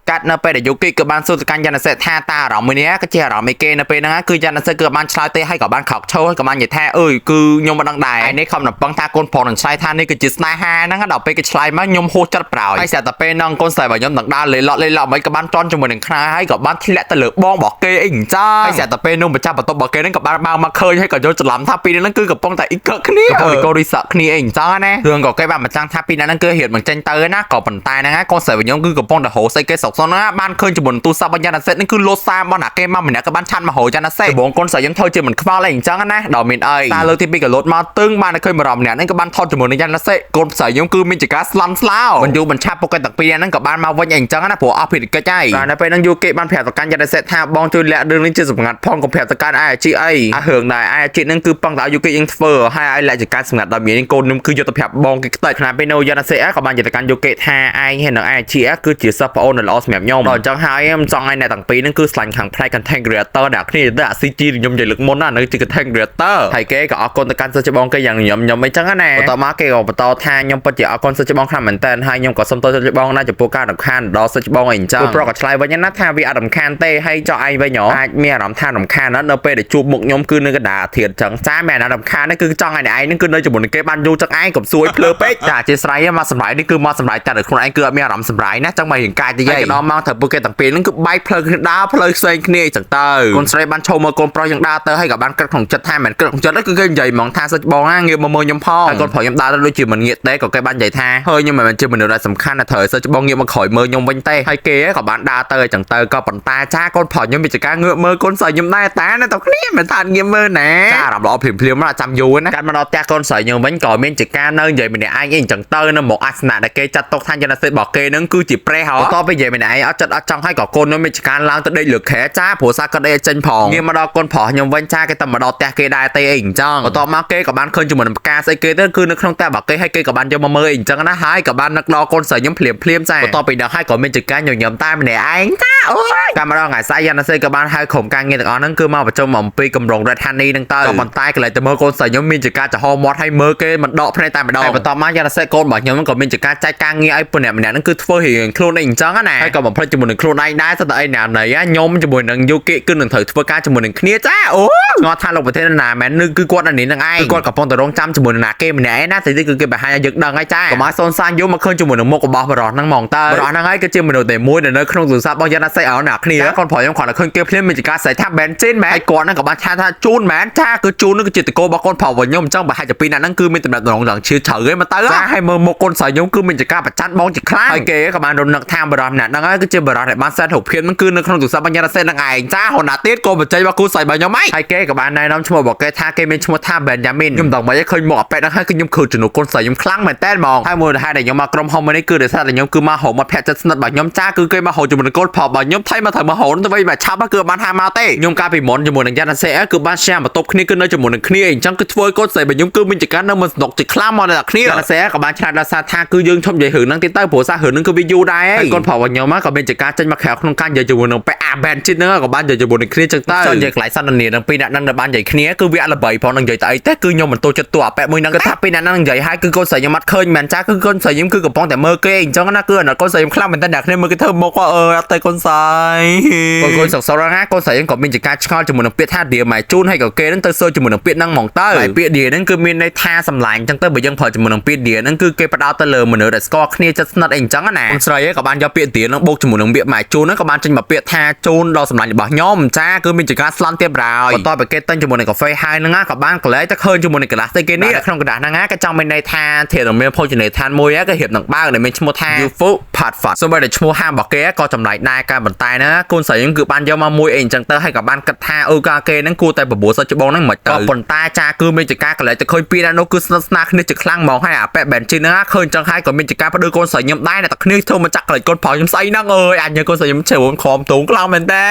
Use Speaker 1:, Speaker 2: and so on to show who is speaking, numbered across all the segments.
Speaker 1: កាត់នៅពេលដែលយូគីគឺបានសួរទៅកាន់យ៉ាណាសេថាតើអារម្មណ៍មួយនេះគឺជាអារម្មណ៍អីគេនៅពេលហ្នឹងគឺយ៉ាណាសេគឺបានឆ្លើយទេហើយក៏បានខកឈោហើយក៏បាននិយាយថាអើយគឺខ្ញុំមិនដឹងដែរហើយនេះខំរំពឹងថាកូនប្រុសនឹងឆ្លើយថានេះគឺជាស្នេហាហ្នឹងដល់ពេលគេឆ្លើយមកខ្ញុំហួសចិត្តប្រោយហើយស្រាប់តែពេលហ្នឹងកូនស្រីរបស់ខ្ញុំនឹងដើរលេឡក់លេឡក់មិនក៏បានជន់ជាមួយនឹងខ្នើហើយក៏បានធ្លាក់ទៅលើបងរបស់គេអីអញ្ចឹងហើយស្រាប់តែពេលនោះម្ចាស់បន្ទប់របស់គេហ្នឹងក៏បានបើកមកឃើញហើយក៏យល់ច្រឡំថាពីរហ្នឹងគឺកំពុងតែអ៊ីកគ្នាកំពុងតែកូរីសក់គ្នាអីអញ្ចឹងណារឿងក៏គេបានបញ្ចាំងថាពីរហ្នឹងគឺរៀបមិនចេញទៅណាក៏ប៉ុន្តែហ្នឹងកូនស្រីរបស់ខ្ញុំគឺកំពុងតែរោស្អីគេសុកសុនណាបានឃើញជាមួយនឹងទូរស័ព្ទរបស់យ៉ាណាសេតហ្នឹងគឺលោតសារបស់ណាគេមកម្នាក់ក៏បានឆាន់មករោយ៉ាណាសេតបងកូនស្រីខ្ញុំធ្វើជាមិនខ្វល់អីអញ្ចឹងណាដល់មានអីតាលើកទី2ក៏លោតមកទឹងបានតែឃើញមករម្នាក់ហ្នឹងក៏បានថតជាមួយនឹងយ៉ាណាសេតកូនស្រីខ្ញុំគឺមានចការស្លន់ស្លោមិនយូរមិនឆាប់ពួកគេទាំងពីរហ្នឹងក៏បានមកវិញអីអញ្ចឹងណាព្រោះអស់ភារកិច្ចហើយបាទនៅពេលហ្នឹងយូគេបានប្រាប់ទៅកាន់យ៉ាណាសេតថាបងជួយលាក់រឿងនេះជាសម្ងាត់ផងកុំប្រាប់ទៅកាន់ IIG អីអារឿងដែរ IIG ហ្នឹងគឺប៉ងតែឲ្យយូគេយើងធ្វើហើយឲ្យលាក់ចការសម្ងាត់ដល់មានកូនខ្ញុំគឺយកទៅប្រាប់បងគេខ្ទេចខណៈពេលនោះយ៉ាណាសេតក៏បាននិយាយទៅកាន់យូគេថាឯងហើយនឹង IIG គឺជាសិស្សប្អូនដ៏ល្អសម្រាប់ខ្ញុំដល់អញ្ចឹងហើយខ្ញុំចង់ឲ្យអ្នកទាំងពីរហ្នឹងគឺស្លាញ់ខាងផ្នែក content creator ដែលគ្នាទៅអា CG ខ្ញុំនិយាយលើកមុនណានៅជា content creator ហើយគេក៏អរគុណទៅកាន់សិស្សច្បងគេយ៉ាងញឹមញឹមអីចឹងណាបន្តមកគេក៏បន្តថាខ្ញុំពិតជាអរគុណសិស្សច្បងខ្លាំងមែនតើហើយខ្ញុំក៏សុំទោសសិស្សច្បងណាចំពោះការរំខានដល់សិស្សច្បងអីអញ្ចឹងព្រោះក៏ឆ្លើយវិញណាថាវាអត់រំខានទេហើយចោះឯងវិញអាចមានអារម្មណ៍ថារំខានណាស់នៅពេលដែលជួបមុខខ្ញុំគឺនៅកណ្ដាលធាតចឹងចាមែនអារំខាននេះគឺចង់ឲ្យអ្នកឯងនឹងគឺនៅជាមួយនឹងគេបានយូរចឹងឯងកុំសួយភ្លើពេកចាអធិស្ឋានមកសម្រាប់នេះគឺមកសម្រាប់តែខ្លួនឯងគឺអត់មានអារម្មណ៍សម្រាប់ណាចឹងមករៀងកាយតិចឯងដល់មកត្រូវពួកគេទាំងពីរនឹងគឺបែកផ្លូវគ្នាដើរផ្លូវផ្សេងគ្នាអញ្ចឹងទៅកូនស្រីបានឈោមើលកូនប្រុសយើងដើរទៅហើយក៏បានគិតក្នុងចិត្តថាមិនគិតក្នុងចិត្តគឺគេនិយាយហ្មងថាសិចបងណាងាកមកមើលខ្ញុំផងហើយកូនប្រុសខ្ញុំដើរទៅដូចជាមិនងាកទេក៏គេបាននិយាយថាហើយខ្ញុំមិនមែនជាមនុស្សដែលសំខាន់ណាត្រូវសិចបងងាកមកក្រោយមើលខ្ញុំវិញទេហើយគេក៏បានដើរទៅអញ្ចឹងទៅក៏ប៉ុន្តែចាកូនប្រុសខ្ញុំវាជាការងាកមើលកូនស្រីខ្ញុំដែរតាណាតគ្នាមិនថាងាកមើលណាចាអារម្មណ៍ល្អភ្លាមភ្លាមណាចាំយូរណាកាត់មកដល់ផ្ទះកូនស្រីខ្ញុំវិញក៏មានជាការនៅនិយាយម្នាក់ឯងអីអញ្ចឹងទៅនៅមកអាសនៈដែលគេចាត់ទុកថាយន្តសិទ្ធរបស់គេនឹងគឺជាព្រះហ៎បន្ទាប់ពីនិយាយម្នាក់ឯងអត់ចិត្តអត់ចង់ឲ្យក៏កូនខ្ញុំមានជាការឡើងទៅដេកលើខែចាព្រោះសារគាត់ដេកចេញផងងាកមកដល់កូនប្រុសខ្ញុំវិញចាគេតែមកដល់ផ្ទះគេដែរទេអីអញ្ចឹងបន្ទាប់មកគេក៏បានឃើញជាមួយនឹងផ្កាស្អីគេទៅគឺនៅក្នុងផ្ទះរបស់គេហើយគេក៏បានយកមកមើលអីអញ្ចឹងណាហើយក៏បាននឹកដល់កូនស្រីខ្ញុំភ្លាមភ្លាមចាបន្ទាប់ពីដល់ហើយក៏មានជាការញញឹមតែម្នាក់ឯងចាអូយកាមរងថ្ងៃស្អែកយ៉ាណាសេក៏បានហៅក្រុមការងារទាំងអស់ហ្នឹងគឺមកប្រជុំអំពីគម្រោង Red Honey ហ្នឹងទៅក៏ប៉ុន្តែកន្លែងទៅមើលកូនស្រីខ្ញុំមានជាការចំហមាត់ឲ្យមើលគេមិនដកភ្នែកតែម្ដងហើយបន្ទាប់មកយ៉ាណាសេកូនរបស់ខ្ញុំក៏មានជាការចែកការងារឲ្យពួកអ្នកម្នាក់ហ្នឹងគឺធ្វើរៀងខ្លួនឯងអញ្ចឹងណាហើយក៏បំភ្លេចជាមួយនឹងខ្លួនឯងដែរសិតតែអីណាណីខ្ញុំជាមួយនឹងយូគីគឺនឹងត្រូវធ្វើការជាមួយនឹងគ្នាចាអូស្ងល់ថាលោកប្រធានណាមែនគឺគាត់នៅនេះនឹងឯងគឺគាត់កំពុងតែរងចាំជាមួយនឹងណាគេម្នាក់ឯណាតែគឺគេបង្ហាញឲ្យយើងដឹងហើយចាកុំឲ្យសូនសានយូមកឃើញជាមួយនឹងមុខរបស់បរោះហ្នឹងហ្មងតើបរោះហ្នឹងហើយគឺជាមនុស្សតែមួយដែលនៅក្នុងទូរស័ព្ទរបស់យ៉ាណាសេអោណាគ្នាកូនប្រុសខ្ញុំគ្រាន់តែឃើញគេភ្លាមមានជាការស្រែកថាបែនជីនមែនហើយគាត់ហ្នឹងក៏បានឆាថាជូនមែនចាគឺជូនហ្នឹងគឺជាតកោរបស់កូនប្រុសរបស់ខ្ញុំអញ្ចឹងប្រហែលជាពីរអ្នកហ្នឹងគឺមានតំណែងយ៉ាងឈឺជ្រៅឯងមកទៅចាហើយមើលមុខកូនស្រីខ្ញុំគឺមានជាការប្រច័ណ្ឌបងជាខ្លាំងហើយគេក៏បានរំនឹកថាបរោះម្នាក់ហ្នឹងហើយគឺជាបរោះដែលបានសែនរូបភាពហ្នឹងគឺនៅក្នុងទូរស័ព្ទរបស់យ៉ាណាសេហ្នឹងឯងចាហូណាទៀតក៏បញ្ចេញរបស់គូស្រីរបស់ខ្ញុំហើយគេក៏បានណែនាំឈ្មោះរបស់គេថាគេមានឈ្មោះថាបែនយ៉ាមីនខ្ញុំដឹងមកឃើញមុខអាប៉ែតហ្នឹងហើយគឺខ្ញុំឃើញជំនួសកូនស្រីខ្ញុំខ្លាំងមែនតើហ្មងហើយមូលហេតុដែលខ្ញុំមកក្រុមហ៊ុនមួយនេះគឺដោយសារតែខ្ញុំគឺមកហៅមកភ័ក្រចិត្តស្និទ្ធរបស់ខ្ញុំចាគឺគេមកហៅជាមួយនឹងកូនប្រុសរបស់ខ្ញុំថៃមកត្រូវមកហៅទៅវិញមកឆាប់គឺបានហាមកទេខ្ញុំកាលពីមុនជាមួយនឹងយ៉ាណាសេគឺបាន share បន្ទប់គ្នាគឺនៅជាមួយនឹងគ្នាអញ្ចឹងគឺធ្វើកូនស្រីរបស់ខ្ញុំគឺមានចការនៅមិនស្នុកជាខ្លាំងមកដល់គ្នាយ៉ាណាសេក៏បានឆ្លាតដល់សារថាគឺយើងឈប់និយាយរឿងហ្នឹងទៀតទៅព្រោះសាររឿងហ្នឹងគឺវាយូរដែរហើយកូនប្រុសរបស់ខ្ញុំក៏មានចការចេញមកក្រៅក្នុងការនិយាយជាមួយនឹងប៉ែអាបែនជីតហ្នឹងក៏បាននិយាយជាមួយនឹងគ្នាចឹងទៅនិយាយកន្លែងសន្ទនានឹងពីរអ្នកហ្នឹងដែលបាននិយាយគ្នាគឺវាអត់ល្បីផងនឹងនិយាយទៅអីទេគឺខ្ញុំមិនទូចិត្តតួអាប៉ែមួយហ្នឹងគឺថាពីរអ្នកហ្នឹងនិយាយហើយគឺកូនស្រីខ្ញុំអត់ឃើញមែនចាគឺកូនស្រីខ្ញុំគឺកំពុងតែមើលគេអញ្ចឹងណាគឺអាណិតកូនស្រីខ្ញុំខ្លាំងមែនតើអ្នកគ្នាមើលគេធ្វើមុខអឺអត់ទេកូនស្រីកូនសុកសុកណាកូនស្រីខ្ញុំក៏មានចការឆ្ងល់ជាមួយនឹងពាក្យថាឌៀម៉ែជូនហើយក៏គេហ្នឹងទៅសើជាមួយនឹងពាក្យហ្នឹងហ្មងទៅហើយពាក្យឌៀហ្នឹងគឺមានន័យថាសម្លាញ់អញ្ចឹងទៅបើយើងប្រើជាមួយនឹងពាក្យឌៀហ្នឹងគឺគេផ្ដោតទៅលើមនុស្សដែលស្គាល់គ្នាចិត្តស្និទ្ធអីអញ្ចឹងណាកូនស្រីក៏បានយកពាក្យឌៀហ្នឹងបូកជាមួយនឹងពាក្យម៉ែជូនហ្នឹងក៏បានចេញមកពាក្យថាជូនដល់សម្លាញ់របស់ខ្ញុំចាគឺមានចការស្លន់ទៀតប្រហើយបន្ទាប់ពីគេទិញជាមួយនឹងកាហ្វេហើយហ្នឹងក៏បានកលែកទៅឃើញជាមួយនឹងក្លាស់ស្អីគេនេះក្នុងក្រដាសហ្នឹងក៏ចង់មានន័យថាធានមានភោជនីយដ្ឋានមួយក៏រៀបនឹងបើកដែលមានឈ្មោះថា UFO Pat Fat សូម្បីតែឈ្មោះហាងរបស់គេក៏ចម្លែកដែរការបន្តែណាកូនស្រីហ្នឹងគឺបានយកមកមួយអីអញ្ចឹងទៅហើយក៏បានគិតថាអឺកាគេហ្នឹងគួរតែបបួលសិស្សច្បងហ្នឹងមិនទៅក៏ប៉ុន្តែចាគឺមានចការកលែកទៅឃើញពីរអ្នកនោះគឺស្និទ្ធស្នាលគ្នាជាខ្លាំងហ្មងហើយអាប៉ែបែនជីហ្នឹងឃើញអញ្ចឹងហើយក៏មានចការផ្ដឺកូនស្រីខ្ញុំដែរតែគ្នាធ្វើមកចាក់កលែកកូនប្រុសខ្ញុំស្អីហ្នឹងអើយអញកូនស្រីខ្ញុំជ្រុំក្រមទូងខ្លាំងមែនតើ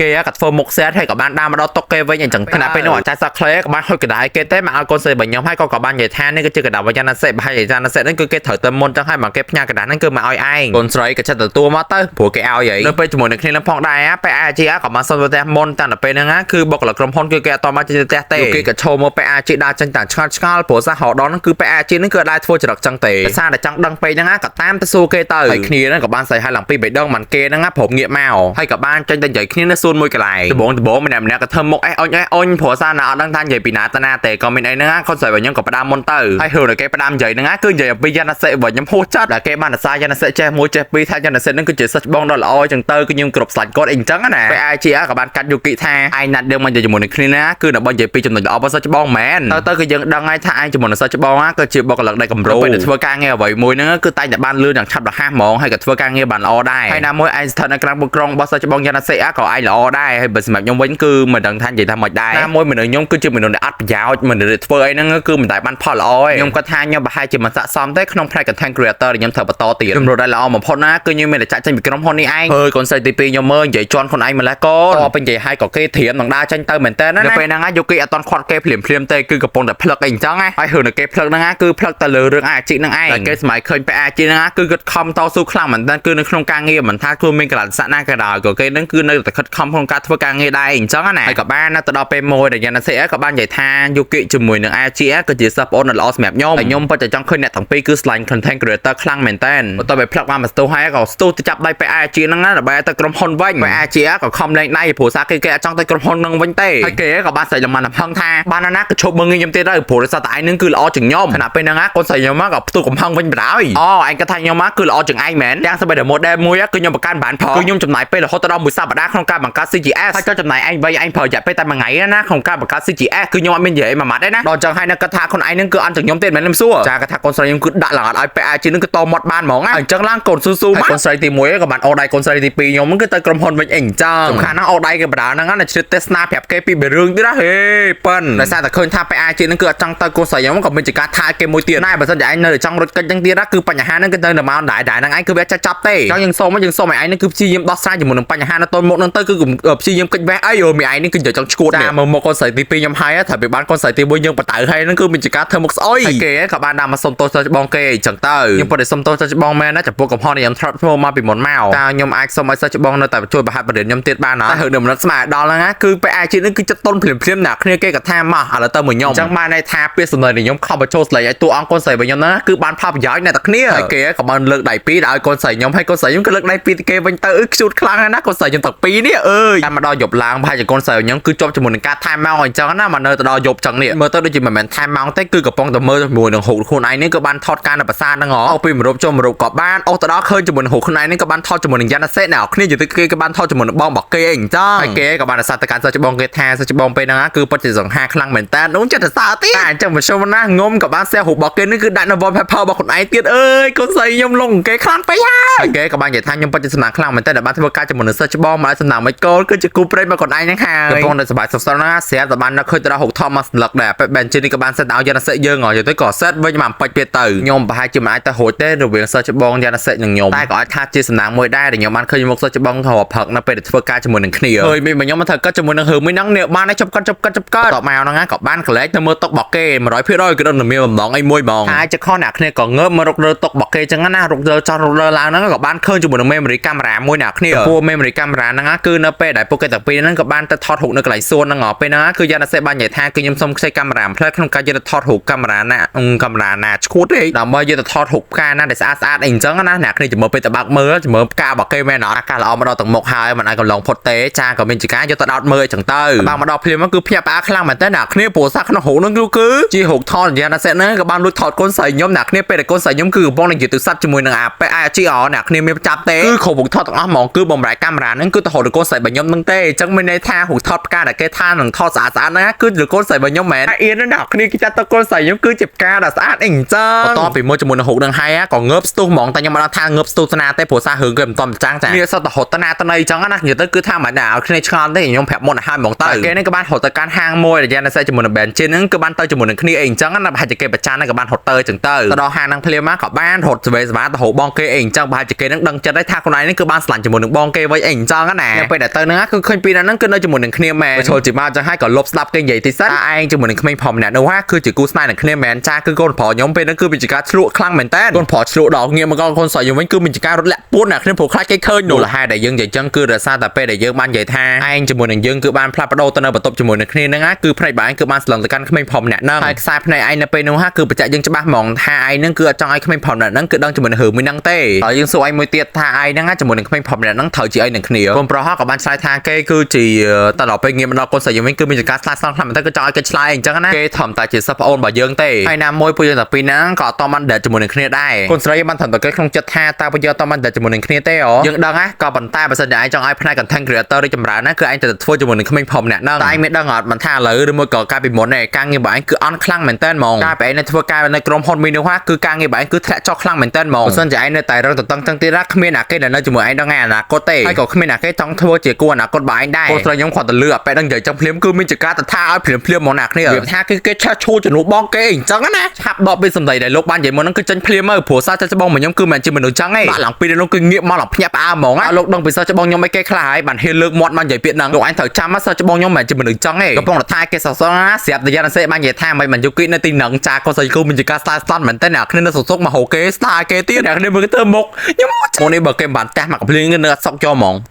Speaker 1: គេក៏ធ្វើមុខសេតហើយក៏បានដើរមកដល់តុកគេវិញអញ្ចឹងខណៈពេលនោះអាចារ្យសាក្លេក៏បានហុចកដាយគេទេមកឲ្យកូនស្រីរបស់ខ្ញុំហើយក៏បាននិយាយថានេះគឺជាកដាវិញ្ញាណសេប្រហែលជាណាសេហ្នឹងគឺគេត្រូវទៅមុនចឹងហើយមកគេផ្ញើកដាហ្នឹងគឺមកឲ្យឯងកូនស្រីក៏ចិត្តទទួលមកទៅព្រោះគេឲ្យហើយនៅពេលជាមួយនឹងគ្នានឹងផងដែរពេល AG ក៏បានសុំទៅផ្ទះមុនតាំងតែពេលហ្នឹងគឺបុគ្គលិកក្រុមហ៊ុនគឺគេអត់តមកចេញទៅផ្ទះទេគេក៏ឈោមកពេល AG ដើរចេញតាឆ្ងល់ឆ្ងល់ព្រោះសារហដហ្នឹងគឺពេល AG ហ្នឹងគឺអត់ដែរធ្វើចរិតចឹងទេដោយសារតែចង់ដឹងពេកហ្នឹងក៏តាមទៅសួរគេទៅហើយគ្នាហ្នឹងក៏បានស្រីឲ្យឡើង ឡើងពី3ដងបានគេហ្នឹងព្រមងាកមកហើយក៏បានចេញទៅនិយាយគ្នានៅសួនមួយកន្លែងដំបងដំបងម្នាក់ម្នាក់ក៏ធ្វើមុខអេអុញអេអុញព្រោះសារណាអត់ដឹងថានិយាយពីណាទៅណាទេក៏មានអីហ្នឹងកូនស្រីរបស់ខ្ញុំក៏ផ្ដាំមុនទៅហើយរឿងដែលគេផ្ដាំនិយាយហ្នឹងគឺនិយាយអំពីយ៉ាណាសេរបស់ខ្ញុំហួសចិត្តដែលគេបានអាសាយ៉ាណាសេចេះមួយចេះពីរថាយ៉ាណាសេហ្នឹងគឺជាសិស្សច្បងដ៏ល្អអញ្ចឹងទៅគឺខ្ញុំគ្រប់ស្លាញ់គាត់អីអញ្ចឹងណាពេល IG ក៏បានកាត់យូគីថាឯងណាត់យើងមកនិយាយជាមួយនឹងគ្នាណាគឺដើម្បីនិយាយពីចំណុចល្អរបស់សិស្សច្បងមែនទៅទៅគឺយើងដឹងហើយថាឯងជាមួយនឹងសិស្សច្បងគឺជាបុគ្គលិកដែលកម្រពេលធ្វើការងារអ្វីមួយហ្នឹងគឺតែងតែបានលឿនយ៉ាងឆាប់រហ័សហ្មងហើយក៏ធ្វើការងារបានល្អដែរហើយណាមួយឯងស្ថិតនៅក្រៅបុក្រុងរបស់សិស្សច្បងយ៉ាណាសេក៏ឯងល្អដែរហើយបើសម្រាប់ខ្ញុំវិញគឺមិនដឹងថានិយាយថាម៉េចដែរណាមួយមនុស្សខ្ញុំគឺជាមនុស្សដែលអត់ប្រយោជន៍មនុស្សដែលធ្វើអីហ្នឹងគឺមិនដែលបានផលល្អទេខ្ញុំគាត់ថាខ្ញុំប្រហែលជាមិនស័ក្តិសមទេក្នុងផ្នែក content creator ដែលខ្ញុំត្រូវបន្តទៀតជំរុញដែលល្អបំផុតណាគឺខ្ញុំមានតែចាក់ចេញពីក្រុមហ៊ុននេះឯងហើយកូនស្រីទី2ខ្ញុំមើលនិយាយជន់ខ្លួនឯងម្លេះកូនតពេញនិយាយឲ្យក៏គេត្រៀមនឹងដើរចេញទៅមែនតើណាពេលហ្នឹងយូគីអត់តន់ខាត់គេភ្លាមភ្លាមទេគឺកំពុងតែផ្លឹកអីអញ្ចឹងណាហើយរឿងគេផ្លឹកហ្នឹងគឺផ្លឹកទៅលើរឿងអាជីពហ្នឹងឯងតែគេសម័យឃើញពេលអាជីពហ្នឹងគឺគាត់ខំតស៊ូខ្លាំងមែនតើគឺនៅក្នុងការងារមិនថាខ្លួនមានកលៈស័កណាក៏ដោយក៏គេហ្នឹងគឺនៅតែខិតខំក្នុងការធ្វើការងារដែរអញ្ចឹងណាហើយក៏បានទៅដល់ពេលមួយដែលយ៉ាណាសេក៏បាននិយាយថាយូគីជាមួយនឹងអាជីគឺជាសិស្សប្អូនដ៏ល្អសម្រាប់ខ្ញុំតែខ្ញុំពិតតែចង់ឃើញអ្នកទាំងពីរគឺស្លាញ់ content creator ខ្លាំងមែនតើបន្ទាប់ពីផ្លឹកបានមកស្ទុះហើយក៏ស្ទុះទៅចាប់ដៃពេលអាជីហ្នឹងណាដើម្បីឲ្យទៅក្រុមហ៊ុនវិញពេលអាជីក៏ខំលែងដៃព្រោះសារគេគេអត់ចង់ទៅក្រុមហ៊ុនហ្នឹងវិញទេហើយគេក៏បានស្រែកលំបានលំហឹងថាបានណាក៏ឈប់មើលងាយខ្ញុំទៀតទៅព្រោះដោយសារតែឯងហ្នឹងគឺល្អជាងខ្ញុំខណៈពេលហ្នឹងកូនស្រីខ្ញុំក៏ផ្ទុះកំហឹងវិញបណ្ដោយអូឯងគាត់ថាខ្ញុំគឺល្អជាងឯងមែនទាំងសម្បីតែ model មួយគឺខ្ញុំបង្កើនបានផងគឺខ្ញុំចំណាយពេលរហូតដល់មួយសប្តាហ៍ក្នុងការបង្កើត CGS ហើយក៏ចំណាយឯងវិញឯងប្រើរយៈពេលតែមួយថ្ងៃណាក្នុងការបង្កើត CGS គឺខ្ញុំអត់មាននិយាយអីមួយម៉ាត់ទេណាដល់ចឹងហើយនៅគាត់ថាខ្លួនឯងហ្នឹងគឺអន់ជាងខ្ញុំទៀតមែនខ្ញុំសួរចាគាត់ថាកូនស្រីខ្ញុំគឺដាក់ឡើងអត់ឲ្យពាក់អាជីហ្នឹងគឺតមាត់បានហ្មងណាអញ្ចឹងឡើងកូនស៊ូស៊ូមកកូនស្រីទី1ក៏បានអូដៃកូនស្រីទី2ខ្ញុំហ្នឹងគឺទៅក្រុមហ៊ុនវិញអីអញ្ចឹងសំខាន់ណាស់អូដៃគេបដាហ្នឹងណាជ្រាបទេសនាប្រាប់គេពីរឿងទៀតណាហេប៉ិនដោយសារតែឃើញថាពាក់អាជីហ្នឹងគឺអត់ចង់ទៅកូនស្រីខ្ញុំក៏មានជាការថាគេមួយទៀតណែបើសិនជាឯងនៅតែចង់រត់កិច្ចហ្នឹងទៀតណាគឺបញ្ហាហ្នឹងគឺនៅតែមកដែរដែរហ្នឹងឯងគឺវាចាស់ចាប់ទេចង់យើងសូមយើងសូមឲ្យឯងហ្នឹងគឺព្យាយាមដោះស្រាយជាមួយនឹងបញ្ហានៅតូនមុខហ្នឹងទៅគឺព្យាយាមកិច្ចវេះអីអូមីឯងនេះគឺចង់ឈួតនេះមើលមកកូនស្រីទី2ខ្ញុំហើយត្រូវពីបានកូនស្រីទី1យើងបតៅហើយហ្នឹងគឺមានជាការធ្វើមុខស្អុយហើយគេក៏បានដាក់មកសុំទោសទៅច្បងគេអញ្ចឹងទៅខ្ញុំពិតតែសុំទោសទៅច្បងមែនណាចំពោះកំហុសដែលខ្ញុំធ្លាប់ធ្វើមកពីមុនមកតើខ្ញុំអាចសុំឲ្យសិស្សច្បងនៅតែជួយប្រហាត់បរិញ្ញាខ្ញុំទៀតបានអត់តែរឿងមនិតស្មើដល់ហ្នឹងណាគឺពេលអាជីពហ្នឹងគឺចិត្តតុនភ្លាមភ្លាមណាគ្នាគេក៏ថាមកឥឡូវទៅមួយខ្ញុំអញ្ចឹងបានន័យថាពាក្យសម្ដីដែលខ្ញុំខំបញ្ចូលស្លេកឲ្យតួអង្គកូនស្រីរបស់ខ្ញុំហ្នឹងគឺបានផលប្រយោជន៍អ្នកទាំងគ្នាហើយគេក៏បានលើកដៃពីរដល់ឲ្យកូនស្រីខ្ញុំហើយកូនស្រីខ្ញុំក៏លើកដៃពីរទៅគេវិញទៅអឺខ្ជូតខ្លាំងណាស់កូនស្រីខ្ញុំទាំងពីរនេះអើយតែមកដល់យប់ឡើងប្រហែលជាកូនស្រីខ្ញុំគឺជាប់ជាមួយនឹងការថែមម៉ោងអញ្ចឹងណាមកនៅទៅដល់យប់ចឹងនេះមើលទៅដូចជាមិនមែនថែមម៉ោងទេគឺកំពុងតែមើលជាមួយនឹងរូបខ្លួនឯងនេះក៏បានថតការនៅប្រាសាទហ្នឹងហ៎អូពីមរុបចូលមរុបក៏បានអូទៅដល់ឃើញជាមួយនឹងរូបខ្លួនឯងនេះក៏បានថតជាមួយនឹងយ៉ាណាសេអ្នកគ្នានិយាយទៅគេក៏បានថតជាមួយនឹងបងរបស់គេអញ្ចឹងហើយគេក៏បានអាសាទៅកាន់សិស្សច្បងគេថាសិស្សច្បងពេលហ្នឹងគឺពិតជាសង្ហាខ្លាំងមែនតើនោះចិត្តសើទៀតអញ្ចឹងមធ្យមណាងុំក៏បាន share រូបរបស់គេនេះគឺដាក់នៅ wallpaper របស់ខ្លួនឯងទៀតអើយកូនស្រីខ្ញុំលងគេខ្លាំងពេកហើយគេក៏បាននិយាយថាខ្ញុំពិតជាសំណាងខ្លាំងមែនតើដែលបានធ្វើការជាមួយនឹងសិស្សច្បងមកឲ្យសំណាងមិនកូនគឺជាគូព្រេងរបស់ខ្លួនឯងហ្នឹងហើយកំពុងតែសប្បាយសុខសប្បាយណាស្រាប់តែបាននឹកឃើញទៅដល់រូបថតមកសន្លឹកដែរពេលបែនជានេះក៏បានសិតឲ្យយ៉ាណាសេយើងហ៎ទៅក៏សិតវិញមកពេចទៀតទៅខ្ញុំប្រហែលជាមិនអាចទៅរួចទេរវាងសិស្សច្បងយ៉ាណាសេនិងខ្ញុំតែក៏អាចថាជាសំណាងមួយដែរដែលខ្ញុំបានឃើញមុខសិស្សច្បងរាល់ព្រឹកនៅពេលដែលធ្វើការជាមួយនឹងគ្នាហើយមានខ្ញុំមកធ្វើកាត់ជាមួយនឹងរឿងមួយហ្នឹងនេះបានឲ្យជប់កាត់ជប់កាត់ជប់កាត់តមកហ្នឹងក៏បានកលែកទៅមើលតុករបស់គេ100%គឺដឹងតែមានបំណងអីមួយហ្មងហើយចខអ្នកគ្នាក៏ងើបមករករតុករបស់គេចឹងណារករចោះរករឡើងហ្នឹងក៏បានឃើញជាមួយនឹង memory camera មួយអ្នកគ្នាពួក memory camera ហ្នឹងគឺនៅពេលដែលពួកគេទាំងពីរហ្នឹងក៏បានទៅថតរូបនៅកន្លែងសួនហ្នឹងពេលហ្នឹងគឺយ៉ាណាសេបាននិយាយថាគឺខ្ញុំសុំខ្ចីកាមេរ៉ាផ្លែក្នុងការយកទៅថតរូបកាមេរ៉ាណាកាមេរ៉ាណាឈួតទេដើម្បីយកទៅថតរូបផ្កាណាដែលស្អាតស្អាតអីអញ្ចឹងណាអ្នកគ្នាជំរឿពេលទៅបើកមើលជំរឿផ្ការបស់គេមែនអត់អាកាសល្អមកដល់ទាំងមុខហើយមិនអាចកំឡងផុតទេចាក៏មានជាការយកទៅដោតមើលអញ្ចឹងទៅបើមកដល់ភ្លាមគឺភ្ញាក់ផ្អើលខ្លាំងមែនតើអ្នកគ្នាព្រោះសាក្នុងរូបហ្នឹងគឺជារូបថតយ៉ាណាសេហ្នឹងក៏បានលួចថតកូនស្រីខ្ញុំអ្នកគ្នាពេលដែលកូនស្រីខ្ញុំគឺកំពុងនិយាយទូរស័ព្ទជាមួយនឹងអាប៉ែអាជីអអ្នកគ្នាមានចាប់ទេគឺគ្រប់រូបថតទាំងអស់ហ្មងគឺបំរែកាមេរ៉ាហ្នឹងគឺទៅរកកូនស្រីរបស់ខ្ញុំហ្នឹងទេអញ្ចឹងមានន័យថារូបថតផ្កាដែលគេថានឹងថតស្អាតស្អាតហ្នឹងគឺកូនស្រីរបស់ខ្ញុំមែនអៀនអ្នកគ្នាគេចាត់ទៅកូនស្រីខ្ញុំគឺជាផ្កាដ៏ស្អាតអីអញ្ចឹងបន្ទាប់ពីមួយជាមួយនឹងរូបហ្នឹងហើយក៏ងើបស្ទុះហ្មងតែខ្ញុំមិនដឹងថាងើបស្ទុះស្នាទេព្រោះសាររឿងគេមិនតំចាំងចានេះសតរហត់តណាតណីអញ្ចឹងណានិយាយទៅគឺថាមិនដែរឲ្យគ្នាឆ្ងល់ទេខ្ញុំប្រាប់មុនឲ្យហើយហ្មងទៅគេនេះក៏បានរត់ទៅកាន់ហាងមួយដែលយ៉ាងណាសេជាមួយនឹង Benjin ហ្នឹងគឺបានទៅជាមួយនឹងគ្នាអីអញ្ចឹងណាប្រហែលជាគេប្រច័នហ្នឹងក៏បានរត់ទៅអញ្ចឹងទៅដល់ហាងហ្នឹងភ្លាមមកក៏បានរត់ស្វេស្វាទៅរកបងគេអីអញ្ចឹងប្រហែលជាគេហ្នឹងដឹងចិត្តហើយថាខ្លួនឯងហ្នឹងគឺបានស្រឡាញ់ជាមួយនឹងបងគេវិញអីអញ្ចឹងណាពេលដែលទៅហ្នឹងគឺឃើញពីរហ្នឹងគឺនៅជាមួយនឹងគ្នាមែនចូលជាមកអញ្ចឹងហើយក៏លុបស្ដាប់គេនិយាយតិចសិនតែឯងជាមួយនឹងក្មេងប្រុសម្នាក់នោះហាគឺជាគូស្នេហ៍នឹងគ្នាមែនចាគឺកូនប្រុសខ្ញុំពេលហ្នឹងគឺមានជាការឆ្លក់ខ្លាំងមែនតើកូនប្រុសឆ្លក់ដល់ងាកមកកូនស្រីខ្ញុំវិញគឺមានជាការរត់លាក់ពួនអ្នកគ្នាព្រោះខ្លាចគេឃើញនោះលហេតុដែលយើងនិយាយចឹងគឺដោយសារតែពេលដែលយើងបាននិយាយថាឯងជាមួយនឹងយើងគឺបានផ្លាស់ប្ដូរទៅនៅបន្ទប់ជាមួយនឹងគ្នាហ្នឹងគឺភ្នែកបងឯងគឺបានស្លឹងទៅកាន់ក្មេងប្រុសម្នាក់ហ្នឹងហើយខ្សែភ្នែកឯងនៅពេលនោះហាគឺបញ្ជាក់យើងច្បាស់ហ្មងថាឯងហ្នឹងគឺអត់ចង់ឲ្យក្មេងប្រុសម្នាក់ហ្នឹងគឺដឹងជាមួយនឹងរឿងមួយហ្នឹងទេហើយយើងសួរឯងមួយ ទៀតថាឯងហ្នឹងជាមួយនឹងក្មេងប្រុសម្នាក់ហ្នឹងត្រូវជាអីនឹងគ្នាកូនប្រុសក៏បានឆ្លើយថាគេគឺជាតែដល់ពេលងាកមកដល់កូនស្រីយើងវិញគឺមានការស្លាស់ស្លង់ខ្លាំងមែនតើគឺចង់ឲ្យគេឆ្លើយអីអញ្ចឹងណាគេធម្មតាជាសិស្សប្អូនរបស់យើងទេហើយណាមួយពួកយើងតែពីរហ្នឹងក៏អត់តបាន date ជាមួយនឹងគ្នាដែរកូនស្រីបានត្រឹមតែគេក្នុងចិត្តថាតើពួកយើងអត់តបាន date ជាមួយនឹងគ្នាទេអូយើងដឹងណាក៏ប៉ុន្តែបើសិនជាឯងចង់ឲ្យផ្នែក content creator រីកចម្រើនណាគឺឯងត្រូវតែធ្វើជាមួយនឹងក្មេងប្រុសម្នាក់ហ្នឹងតែឯងមានដឹងអត់មិនថាឥឡូវឬមួយក៏កាលពីមុនទេការងាររបស់ឯងគឺអន់ខ្លាំងមែនតើហ្មងកាលពីឯងនៅធ្វើការនៅក្រុមហ៊ុនមីនោះគឺការងាររបស់ឯងគឺធ្លាក់ចុះខ្លាំងមែនតើហ្មងបើសិនជាឯងនៅតែរឹងតឹងចឹងទៀតណាគ្មានអាគេដែលនៅជាមួយឯងដល់ថ្ងៃអនាគតទេហើយក៏គ្មានអាគេចង់ធ្វើជាគូអនាគតរបស់ឯងដែរកូនស្រីខ្ញុំគ្រាន់តែលឺអាប៉ែដឹងនិយាយចឹងភ្លាមគឺមានចការតថាឲ្យភ្លាមភ្លាមហ្មងណាគ្នាវាថាគឺគេឆេះឈួលជំនួសបងគេអញ្ចឹងណាឆាប់ដកពីសម្ដីដែលលោកបាននិយាយមុនហ្នឹងគឺចេញភ្លាមមកព្រោះសារចិត្តច្បងមកខ្ញុំគឺមិនមែនជាមនុស្សចឹងទេបាក់ឡើងពីនោះគឺងាកមកឡើងភ្ញាក់ផ្អើលហ្មងណាលោកដឹងពីសិស្សច្បងខ្ញុំអីគេខ្លះហើយបានហ៊ានលើកមាត់មកនិយាយពាក្យហ្នឹងលោកឯងត្រូវចាំសិស្សច្បងខ្ញុំមិនមែនជាមនុស្សចឹងទេកំពុងតែថាគេសសងណាស្រាប់តែយ៉ាងសេបាននិយាយថាមិនបានយកគីនៅទីហ្នឹងចាកុសីគូមានជាការស្ដាយស្តាន់មែនតើអ្នកគ្នានៅសុកសុកមកហៅគេស្ដាយគេទៀតអ្នកគ្នាមើលទៅមុខខ្ញុំមកនេះបើគេមិនបានផ្ទះមកកំភ្លៀងនៅអត់សុកយកហ្មង។